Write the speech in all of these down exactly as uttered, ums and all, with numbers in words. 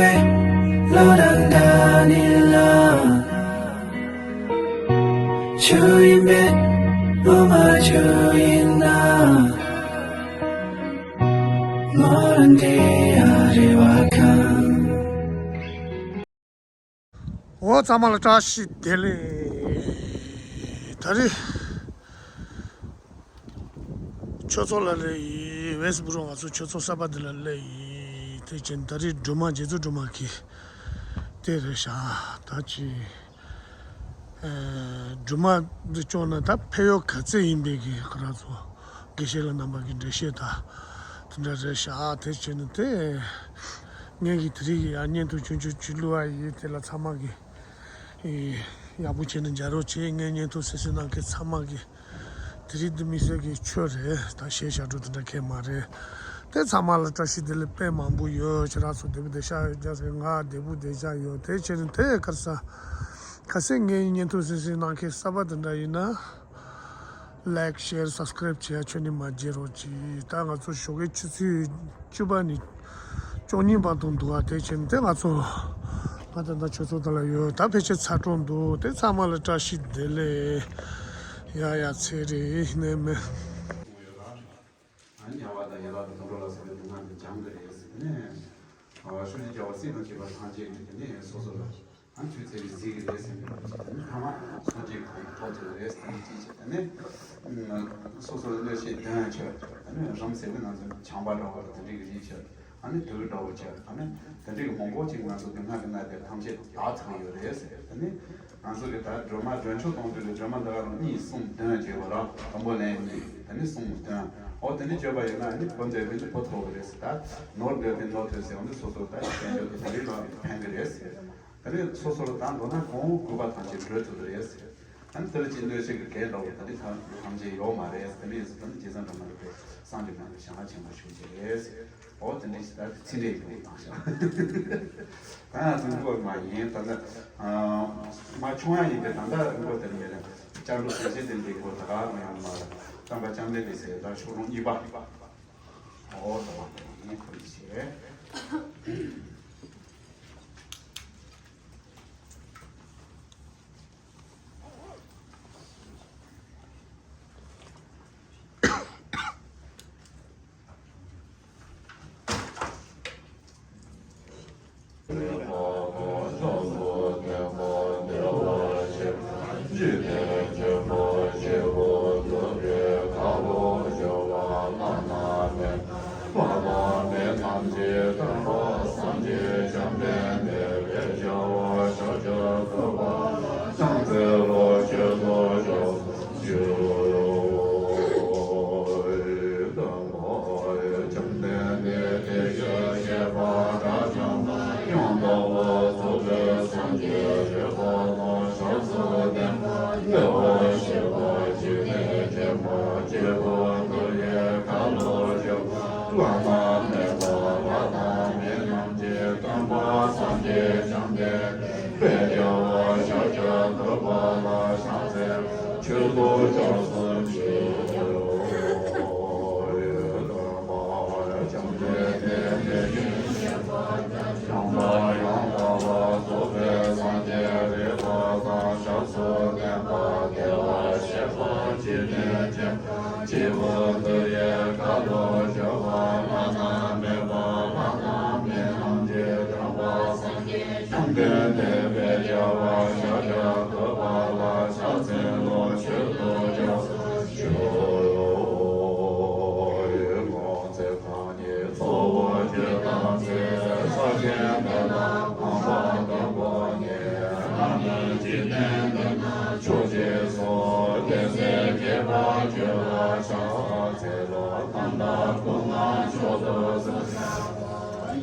བློ་དང་འདྲ་ནི་ལ། ཆོས་ཡིན་པས་བློ་མ་ཆོས་ཡིན་ན། མོ་རང་དེ་ཡ་རེ་བ་ཁང་། འོ་ཚང་མ་ལ་བཀྲ་ཤིས་བདེ་ལེགས། ད་རེས་ཆོས་ཚོགས་ལ་སླེབས་ཡིན། ཝེ་སི་སྦུག་རོགས་ང་ཚོ་ཆོས་ཚོགས་གསར་པ་འདི་ལ་སླེབས་ཡིན། དེ་བྱས་ད་རེས་སྒྲོལ་མ་རྗེ་བཙུན་སྒྲོལ་མ་གི་དེ་རེད་ཤག་ད་ཅི་སྒྲོལ་མ་འདི་སྐྱོང་ན་ད་ཕན་ཡོན་ག་ཚད་ཡིན་པའི་གི་ཁོ་རང་ཚོ་དགེ་བཤེས་ལགས་རྣམ་པ་གི་འགྲེལ་བཤད་ད་དེ་འདྲ་རེད་ཤག་དེ་བྱས་ནས་དེ་ངས་གི་དེ་རིང་གི་ཡང་བརྙན་ཐུང་ཆུང་ཆུང་ཅིག་བླུགས་པ་ཡིན། དེ་ལ་ཚང་མ་གི་ཡག་པོ་བྱས་ནས་མཇལ་རོགས་བྱེད། ངས་བརྙན་ཐུང་གཟིགས་གཟིགས་གནང་མཁན་ཚང་མ་གི་དེ་རིང་འདི་དམིགས་བསལ་གྱི་ཆོས་རེད། ད་གཞས་ཞབས་བྲོ་དེ་འདྲ་གང་ཡང་མ་རེད། དེ་ཚང་མ་ལ་བཀྲ་ཤིས་བདེ་ལེགས་དཔེ་མང་པོ་ཡོད། ཁྱེད་རང་ཚོ་བདེ་པོ་བདེ་ཤག་ཡོད་ཀྱང་རེད། ང་བདེ་པོ་བདེ་ཤག་ཡོད། དེ་བྱས་ནས་དེ་གར་ས་ག་ཚད་ངའི་བརྙན་ཐུང་གཟིགས་གཟིགས་གནང་མཁན་གསར་པ་དེ་འདྲ་ཡིན་ན། Like, share, subscribe བྱེད་ཡ་ཁྱོན་ནས་མ་བརྗེད་རོགས་གྱིས། ད་ང་ཚོ་ཞོགས་ཀའི་ཆུ་ཚོད་བཅུ་པ་ནས་བཅུ་གཉིས་བར་དུ་འདུག་ཨ། དེ་བྱས་ནས་དེ་ང་ཚོ་ང་ད་ལྟ་ཆོས་ཚོགས་དེ་ལ་ཡོད། ད་ཕལ་ཆེར་ཚར་གྲོངས་འདུག་དེ་ཚང་མ་ལ་བཀྲ་ཤིས་བདེ་ལེགས། ཡ་ཡ་ཚེ་རིང་ནས་མེད། ཉལ་བ་དང་ཡན་ལག་གི་དུད་འགྲོ་ལ་སོགས་པའི་སྡུག་བསྔལ་དེ་སྦྱང་གི་རེད་ཟེར་ནས། ཨ་ཤུ་ཅི་བྱ་བ་སྲིད་པ་བྱེད་པ་ཐམས་ཅད་ཀྱི་དེ་ནས་སོ་སོ་ལ་ཨ་ཆོས་ཚེ་རིང་གཟིགས་ཀྱི་རེད་ཟེར་ནས་དེ་ནས་ཐ་མ་སངས་རྒྱས་ཀྱི་གོ་འཕང་ཐོབ་ཐུབ་ཀྱི་རེད་ཟེར་ནས་ཅི་བྱེད་དེ་ནས་སོ་སོ་ལ་གནོད་བྱེད་གདོན་བྱེད་དེ་ནས་རིམ་ཟེར་ནས་ང་ཚོ་བྱམས་པ་འདྲ་བ་དེ་འདྲའི་གི་རིགས་བྱེད། ཨ་ནི་དུག་འདྲ་བོ་བྱས། ཨ་ནི་དེ་འདྲའི་མང་པོ་ཅིག་ང་ཚོ་སྡུག་བསྔལ་གྱི་མནའ་དེ་ཐམས་ཅད་དག་ཚར་ཡོད་རེད་ཟེར། དེ་ནི་ང་ཚོ་གི་ད་སྒྲོལ་མ་སྒྲོལ་ཆོག་གཏོང་དུས་ཀྱི་སྒྲོལ་མ་འདི་ག་རང་གཉིས་གསུམ་བདུན་བྱས་པ་ར། དང་པོ་ལན་གཉིས། དེ་ནི་གསུམ་བདུན། འོ་དེ་འདྲ་བྱས་པ་ཡིན་ན་ཨ་ནི་བུ་འདོད་པས་ནི་བུ་ཐོབ་ཀྱི་རེད་ཟེར། ད་ནོར་འདོད་པས་ནོར་ཐོབ་ཟེར་བ་འདི་སོ་སོ་ད་དཔལ་འབྱོར་དེ་དེ་རིགས་ལ་ཕན་གྱི་རེད་ཟེར། དེ་ནི་སོ་སོ་ལ་ད་མདོར་ན་གང་དགོས་པ་ཐམས་ཅད་འགྲུབ་ཐུབ་ཀྱི་རེད་ཟེར། ཨ་ནི་དེ་ལ་ཅི་གནོད་བྱེད་ཀྱི་གེགས་འདྲ་བོ་ད་ནི་ཐམས་ཅད་ཡོད་མ་རེད། དེ་ནི་ཡིན་ཟེར། ད་ནི་རྗེ་བཙུན་སྒྲོལ་མ་རིག་པའི་སངས་རྒྱས་རྣམས་ལ་ཞལ་སྔ་ཕྱིན་པ་ཞུ་རྒྱུ་རེད། འོ་དེ་འདྲ་ཞིག་ད་ཚིག་འགྲེལ་ཡོང་བཏང་ཤག་ད་ང་ཚོ་འགོ་མ་ཡིན། ད་ནི་མ་ཆུང་ཡང་ཡིན་པའི་ད་ལྟ་འགོ་དེར་མེད་ལ། བཅར་འགྲོ་སེམས་ཅན་དེ་འདྲའི་འགོ་ད་ག་ང་ཡང་མ་བསྟན་པ་སྐྱབས་གནས་པའི་ཟེར་ད་ཤོག་ལོང་གཉིས་པ། འོ་ད་བ་ཡིན་ཁུལ་བྱེད།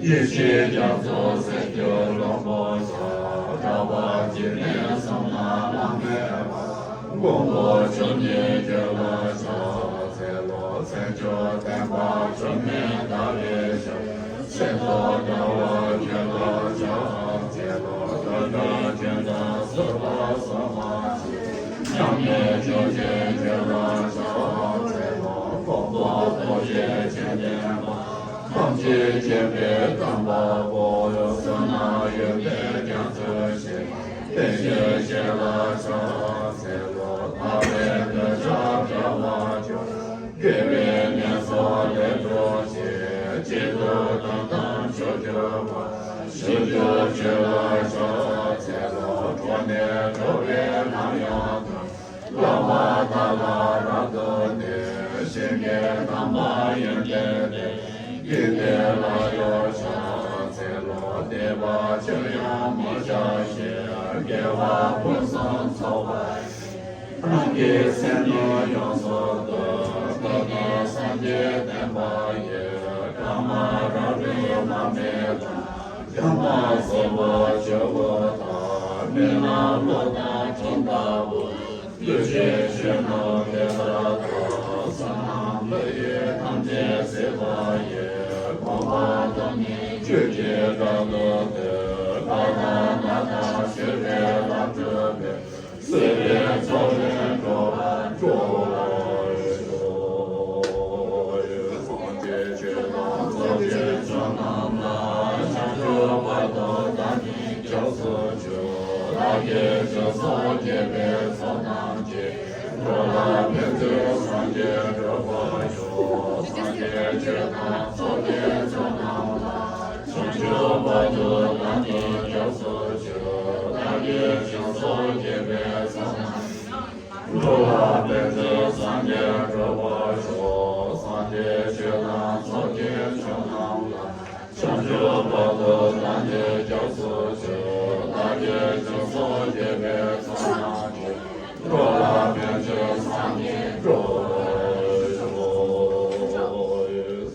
ཡེ་ཤེས་རྒྱ་མཚོ་སེམས་རྒྱུད་ལོངས་སྐུ་ལ་ཕྱག། གྲགས་པ་འཇིག་རྟེན་གསུམ་ན་བླ་མེད་པ། མགོན་པོ་བཅུ་གཉིས་རྒྱུད་ལ་ཕྱག་འཚལ་ལོ། མཚན་བཅུ་བསྟན་པ་འཁྲུལ་མེད་ཟླ་བའི་ཞབས། སེམས་རྟོག་དགའ་བ་རྒྱུད་ལ་ཕྱག་འཚལ་ལོ། བདག་དང་ཅི་འདྲ་གཟུགས་ལ་སོགས་པ་ཆེ། མཉམ་མེད་ཆོས་ཀྱི་རྒྱུད་ལ་ཕྱག་འཚལ་ལོ། མགོན་པོ་རྡོ་རྗེ་འཆང་ལྡན་པ། ཐམས་ཅད་མཁྱེན་པའི་དམ་པ་པོ། བསོད་ནམས་ བརྟན་བཞུགས་ཞིང་ལ་ཕྱག་འཚལ་ལོ། ཐར་པའི་གདུལ་བྱ་བདེ་བར་གྱུར། དགེ་བའི་ལས་ཚོགས་ལས་གྲོལ་ཕྱིར། གཅིག་ཏུ་བདག་དང་མཆོག་གྱུར་པ། ཞིང་དུ་སྤྱོད་ལ་ཕྱག་འཚལ་ལོ། འགྲོ་ནས་འགྲོ་བའི་ལམ་ཡང་དག་བསླབ་པ་དག་ལ་རབ་ཏུ་བརྟེན། ཞིང་གི་དམ་པ་ཡོན་ཏན་ལྡན། དགེ་འདུན་ལ་སྐྱབས་སུ་མཆི། ལོ་འདས་པ་ཕྱིར་ཡང་མི་འཆའ་ཞིང་། དགེ་བ་ཕུན་སུམ་ཚོགས་པ་ཡི། རང་གི་སེམས་ནི་ཡོངས་སུ་འདུལ། ཀུན་ཏུ་སངས་རྒྱས་བསྟན་པ་ཡི། གང་མ་རབ་རིབ་མར་མེ་དང་། ཡང་དག་སྲིན་པོ་བཅུ་པོ་དང་། མི་ལ་ལོ་དང་ཁྲོམ་ལྟ་བུ། འདུ་བྱེད་གཞོན་ནུ་དེ་ལྟར་གང་། བསོད་ནམས་ལྷ་ཡི་ཐམས་ཅད་གཟིགས་པ་ཡི། གོ་འཕང་ཐོབ་ནས་ཆོས་ཀྱི་སྒྲ་དུ་བསྡུས། ལྷ་དང་ལྷ་དང་ཞི་བའི་ལྷ་སྤྲུལ་པའི། སྲིད་པའི་མཚོ་ལས་འགྲོ་བ་སྒྲོལ་བར་ཤོག་སངས་རྒྱས་ཆོས་དང་ཚོགས་ཀྱི་མཆོག་རྣམས་ལ། བྱང་ཆུབ་བར་དུ་བདག་ནི་སྐྱབས་སུ་མཆི། བདག་གིས་སྦྱིན་སོགས་བགྱིས་པའི་ཚོགས་རྣམས་ཀྱིས། འགྲོ་ལ་ཕན་ཕྱིར་སངས་རྒྱས་འགྲུབ་པར་ཤོག་སངས་རྒྱས་ཆོས་དང་ཚོགས་ཀྱི་མཆོག་རྣམས་ལ། བྱང་ཆུབ་བར་དུ་བདག་ནི་སྐྱབས་སུ་མཆི། བདག་གིས་སྦྱིན་སོགས་བགྱིས་པའི་ཚོགས་རྣམས་ཀྱིས། འགྲོ་ལ་ཕན་ཕྱིར་སངས་རྒྱས་འགྲུབ་པར་ཤོག་སངས་རྒྱས་ཆོས་དང་ཚོགས་ཀྱི་མཆོག་རྣམས་ལ། བྱང་ཆུབ་བར་དུ་བདག་ནི་སྐྱབས་སུ་མཆི། བདག་གིས་སྦྱིན་སོགས་བགྱིས་པའི་ཚོགས་རྣམས་ཀྱིས། འགྲོ་ལ་ཕན་ཕྱིར་སངས་རྒྱས་འགྲུབ་པར་ཤོག་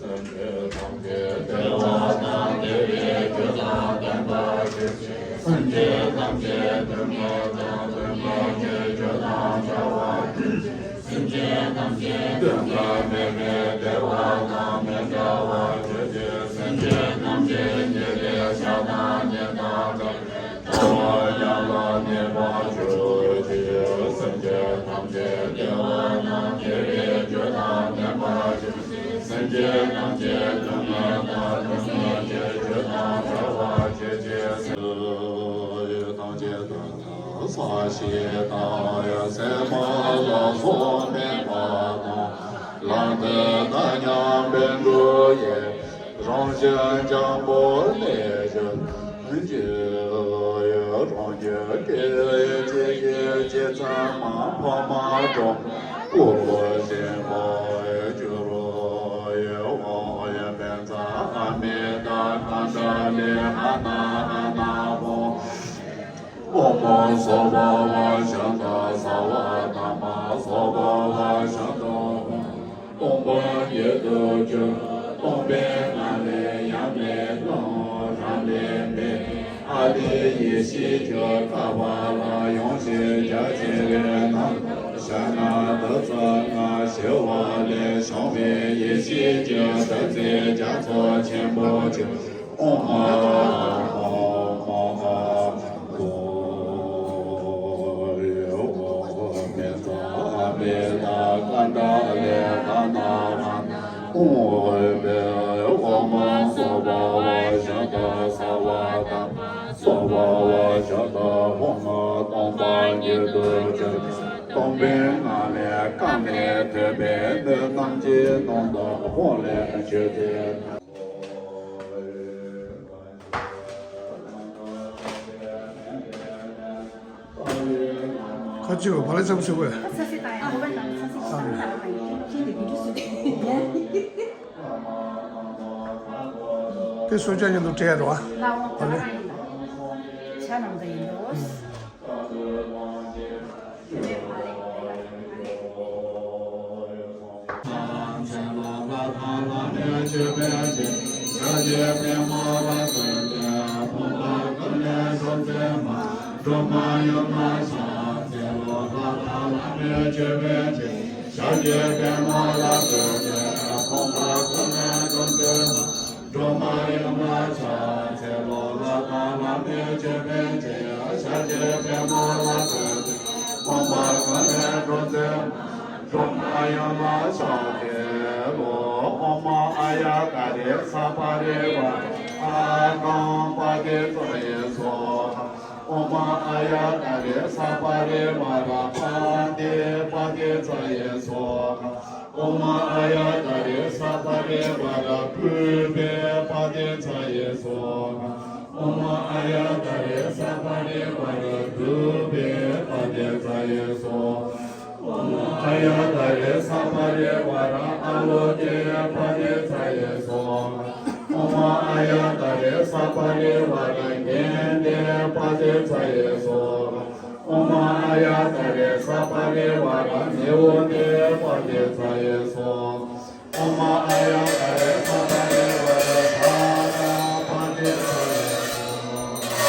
སེམས་ཅན་ཐམས་ཅད་བདེ་བ་དང་བདེ་བའི་རྒྱུ་དང་ལྡན་པར་གྱུར་ཅིག་སེམས་ཅན་ཐམས་ཅད་སྡུག་བསྔལ་དང་སྡུག་བསྔལ་གྱི་རྒྱུ་དང་བྲལ་བར་གྱུར་ཅིག་སེམས་ཅན་ཐམས་ཅད་སྡུག་བསྔལ་མེད་པའི་བདེ་བ་དང་མི་འབྲལ་བར་གྱུར་ཅིག་སེམས་ཅན་ཐམས་ཅད་ཉེས་པའི་ཤ་དང་ཉེས་དང་དགྲ་བཅོམ་པ་ཡང་ལ་གནས་པར་གྱུར་ཅིག་སེམས་ཅན་ཐམས་ཅད་བདེ་བ་དང་བདེ་བའི་རྒྱུ་དང་ལྡན་པར་གྱུར་ཅིག་སེམས་ཅན་ཐམས་ཅད་སྡུག་བསྔལ་དང་སྡུག་བསྔལ་གྱི་རྒྱུ་དང་བྲལ་བར་གྱུར་ཅིག་སེམས་ཅན་ཐམས་ཅད་དག་ས་ཞིང་དང་སྲན་མ་ལ་སོགས་མེད་པ་དང་། ལམ་དེ་དག་མཉམ་པའི་འགྲོ་ཡི་རང་བཞིན་འཇམ་པོ་ལས་བྱུང་། རང་རྒྱུད་སྐྱེ་བའི་སྐྱེ་མཆེད་ཚད་མ་འཕགས་མ་སྒྲོལ་མ་སྐུ་བཞིན་པར་གྱུར། འོག་ཡི་པཉྩ་ཨ་མི་ཏ་ཀ་ཎྜ་ལི་ཨ་ན་ཨ་ན་ཧོ། ཨོཾ་སྭ་བྷཱ་ཝ་ཤ་ཏ་སརྦ་དྷརྨ་སྭ་བྷཱ་ཝ་ཤ་ཏ་ཧཱུྃ། སྟོང་པ་ཉིད་དུ་གྱུར། སྟོང་པའི་ངང་ལས་ཡང་མེད་ཀྱང་རང་ལས་མེད། ཨ་ཏི་ཡེ་ཤེས་ཀྱི་ཁ་བ་ལ་ཡོངས་ཤེས་རྒྱ་ཆེ་བའི་ནང་དུ་ཞག་ལྔ་དུས་ཚོད་ལྔ་ཞི་བ་ལས་བྱུང་བའི་ཡེ་ཤེས་ཀྱི་བདུད་རྩི་རྒྱ་མཚོ་ཆེན་པོ་བཅུ། ཨོཾ་ཨ་ཨོཾ་ཨ་ཨོཾ། ཨོཾ་པཉྩ་ཨ་མི་ཏ་ཀ་ཎྜ་ལི་ཨ་ན་ཨ་ན། ཨོཾ་སྭ་བྷཱ་ཝ་ཤ་ཏ་སརྦ་དྷརྨ་སྭ་བྷཱ་ཝ་ཤ་ཏ་ཧཱུྃ། སྟོང་པ་ཉིད་དུ་གྱུར། སྟོང་པའི་ངང་ལས་ཀ་ནས་ཐོད་པའི་སྣོད་རྣམས་ཀྱི་ནང་དུ་ཧཱུྃ་ལས་བྱུང་སྟེ། ཁ་ཅིག་བ་ལེ་ཙམ་ཞུ་དགོས། ས་སི་ཏང་ཡང་ཧོ་བན་ཏང་ས་སི་ཏང་ཏང་ཏང་ཡང་ཁྱེད་ཀྱི་བི་ཌིའོ་སུ་དེ་སོ་ཅག་ཉིད་དུ་བྲིས་ཡ་རོ། ལ་དབང་ཕ་ལ་ཡིན་ལ། བྱ་རྣམས་ད་ཡིན་ལོ། སྒྲོལ་མ་ཡུམ་ལ་ཕྱག་འཚལ་ལོ། ལྷ་དང་ལྷ་མིའི་ཅོད་པན་ཅན། ཤཱཀྱའི་པདྨོ་ལ་ཕྱག་འཚལ། ཕོངས་པ་ཀུན་ལས་སྒྲོལ་མཛད་མ། སྒྲོལ་མ་ཡུམ་ལ་ཕྱག་འཚལ་ལོ། ཨོཾ་ཨཱརྱ་ཀ་ཏི་ས་པ་རི་ཝཱ་ར་ཨ་ཀཾ་པ་ཏི་ཙོ་ཡེ་སྭཱ་ཧཱ། ཨོཾ་ཨཱརྱ་ཏཱ་རེ་སརྦ་རི་ཝཱ་ར་ཨ་ཏི་པ་ཏི་ཙ་ཡེ་སྭཱ་ཧཱ། ཨོཾ་ཨཱརྱ་ཏཱ་རེ་སརྦ་རི་ཝཱ་ར་ཕུརྦ་པ་ཏི་ཙ་ཡེ་སྭཱ་ཧཱ། ཨོཾ་ཨཱརྱ་ཏཱ་རེ་སརྦ་རི་ཝཱ་ར་དྷཱུ་པ་པ་ཏི་ཙ་ཡེ་སྭཱ་ཧཱ། ཨོཾ་ཨཱརྱ་ཏཱ་རེ་སརྦ་རི་ཝཱ་ར་ཨ་ལོ་ཀེ་པ་ཏི་ཙ་ཡེ་སྭཱ་ཧཱ། ཨོཾ་ཨཱརྱ་ཏཱ་རེ་སརྦ་རི་ཝཱ་ར་གནྡྷེ་པ་ཏི་ཙ་ཡེ་སྭཱ་ཧཱ། ཨོཾ་ཨཱརྱ་ཏཱ་རེ་སརྦ་རི་ཝཱ་ར་ནེ་ཝོ་ཏེ་པ་ཏི་ཙ་ཡེ་སྭཱ་ཧཱ། ཨོཾ་ཨཱརྱ་ཏཱ་རེ་སརྦ་རི་ཝཱ་ར་དྷ་ན་པ་ཏི་ཙ་ཡེ་སྭཱ་ཧཱ།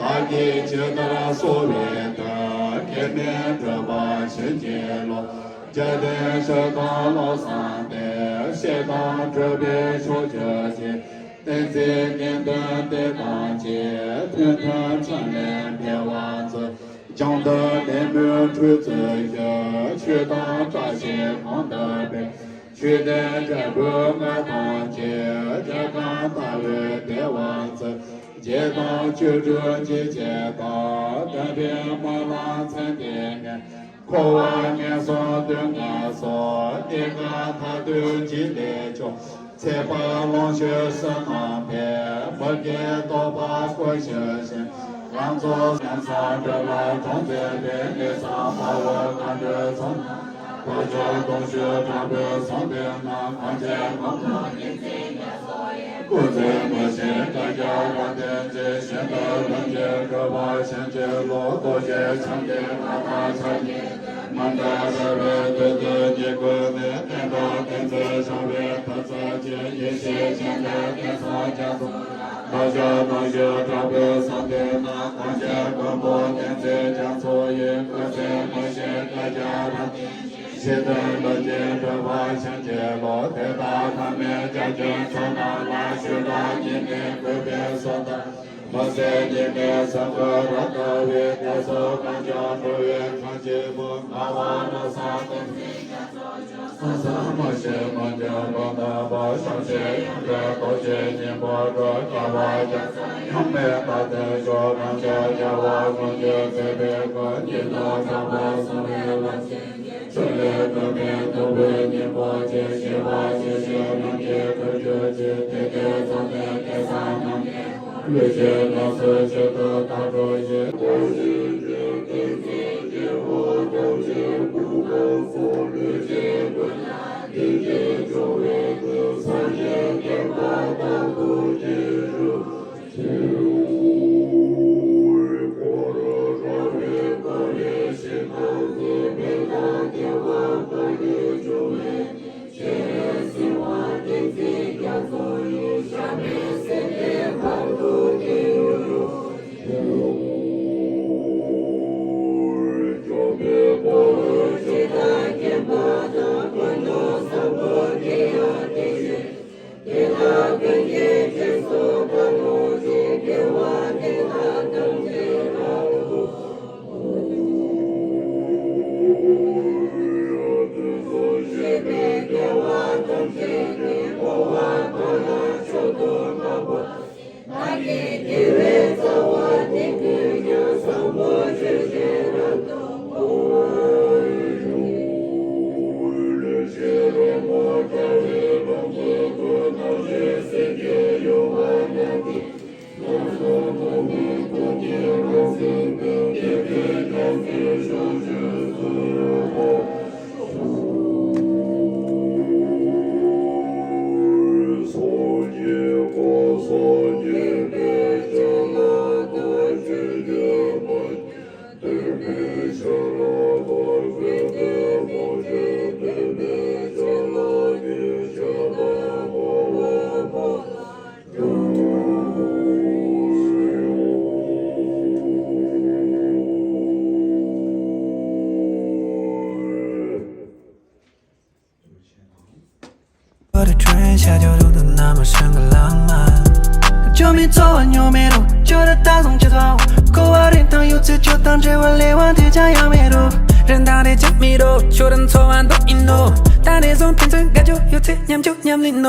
བདག་གིས་ཇི་ལྟར་གསོལ་བའི་དོན། གེགས་མེད་སྒྲུབ་པར་བྱིན་གྱིས་རློབས། རྒྱལ་བསྟན་ཞབས་དང་བློ་བཟང་དེ། བཤད་དང་སྒྲུབ་པའི་ཕྱོགས་བཅུ་ཅན། བསྟན་འཛིན་དགེ་འདུན་སྡེ་དང་བཅས། ཐུན་མཐར་ཕྱག་ལེན་འཕེལ་བར་མཛོད། སྦྱངས་དང་ལྡན་མོས་ཁྲུས་གཙོར་གྱུར། ཆོས་དང་བཀྲ་ཤིས་གང་དག་པའི། ཆོས་ལྡན་འབྲས་བུ་མངའ་ཐང་ཆེ། རྒྱལ་ཁམས་ལྟ་བའི་བདེ་བ་སྩོལ། རྗེ་དང་ཆོས་དྲུག་འཇིགས་བྱེད་དང་། སྟོན་པའི་སྨོན་ལམ་མཚན་ལྡན་ངེས། འཁོར་བ་ངན་སོང་སྡུག་བསྔལ་སོགས། གནས་སྐབས་མཐར་ཐུག་འཇིག་ལས་སྐྱོབ། ཚེ་དཔག་ལོངས་སྤྱོད་བསོད་ནམས་འཕེལ། མི་དགེ་ལྡོག་པ་ཀུན་ཞི་ཞིང་། ལམ་རྫོགས་ངན་སོང་སྒྲིབ་ལ་གྲོགས་མཛད་པའི། ལས་བཟང་དཔའ་བོ་མཁའ་འགྲོའི་ཚོགས་རྣམས་དང་། འདོད་ཆགས་ལྟུང་བཅས་དྲག་པོའི་གཟུགས་འདི་རྣམས། ཐམས་ཅད་ཀུན་ཐོབ་བདེན་ཚིག་རྒྱ་མཚོ་ཡི། སྐུ་ཚེ་མི་ཤིགས་བསྐལ་བརྒྱར་རབ་བརྟན་ཅིང་། ཞིང་དུ་ལྷུན་གྱིས་གྲུབ་པར་བྱིན་གྱིས་རློབས། རྡོ་རྗེ་འཆང་གི་མངའ་ཐང་ཕྱག་གཉིས། མི་འབྲལ་རྒྱལ་བའི་དུས་འདིར་ཉིད་བཀོད་ནས། བསྟན་དང་བསྟན་འཛིན་སྲུང་བའི་མཐུ་རྩལ་ཅན། ཡེ་ཤེས་སྤྱན་ལྡན་བསྟན་སྲུང་རྒྱ་མཚོ། བདག་ཅག་ནང་བཞིན་དྲག་པོའི་གཟུགས་འདི་རྣམས། ཐམས་ཅད་མགོན་པོ་བདེན་ཚིག་རྒྱ་མཚོ་ཡི། སྐུ་ཚེ་མི་ཤིགས་བསྐལ་བརྒྱར་རབ་བརྟན་ཅིང་། ཞི་བདེ་ལྷུན་གྱིས་གྲུབ་པར་བྱིན་གྱིས་རློབས། དེ་དག་ཐ་མལ་རྒྱ་ཆེན་ཚོགས་རྣམས་ལ། ཞུ་དག་ཉི་མའི་གུས་པས་གསོལ་བ། མི་ཟད་ཉི་མའི་གཟིགས་སྐུ་རབ་ལྟ་བུའི། གནས་སུ་གང་བྱུང་འགྲོ་བའི་གང་ཆེན་པོ། ངག་དབང་བློ་བཟང་བསྟན་འཛིན་རྒྱ་མཚོ་མཆོག། གསང་གསུམ་མི་ཤིགས་མི་འགྱུར་མི་ནུབ་པ། བྱང་ཆུབ་ཡོན་ཏན་རྡོ་རྗེ་སྙིང་པོར་གྲོལ། རྒྱལ་བ་རྒྱ་མཚོ་ཡུམ་མེད་ལྷ་དེ་མཆོག། རང་ཅག་རྒྱལ་བ་ཀུན་གྱི་བརྩེ་བའི་སྐུ། ཉིད་དུ་གྲགས་པ་གསུང་བའི་ལམ་ཆེན་གྱི། ཕྱོགས་ལས་གྲུབ་པའི་ཐུབ་པའི་སྙིང་པོ་ཆེ། ཞི་བ་ཞི་ཞིང་ལྷུན་གྱིས་གྲུབ་གྱུར་ཅིག། དེ་དུས་ཚངས་པའི་སྐལ་བཟང་རྣམས་ཀྱིས། ལུས་ཅན་རྣམས་སུ་སྤྱི་དུ་དག་འགྲོ་ཞིང་། ཆ་ཆོ་རུ་དུ་ན་མ་ཤང་གི་ལང་མ། ཅོ་མི་ཚོ་བ་ཉོ་མེ་རུ་ཅོ་ར་ད་སོང་ཅི་ཚ་བ། ཀོ་བ་རིན་ཐང་ཡོད་ཚེ་ཅོ་དང་འབྲེལ་བ་ལེ་བ་དེ་ཅང་ཡང་མེ་རུ། རིན་ཐང་རེ་ཅང་མེ་རུ་ཆོ་རིན་ཚོ་བ་འདོག་ཨིན་ནོ། ད་ནས་བཟུང་ཕན་ཚུན་དགའ་ཅོ་ཡོད་ཚེ་མཉམ་ཅོ་མཉམ་ལིན་ནོ།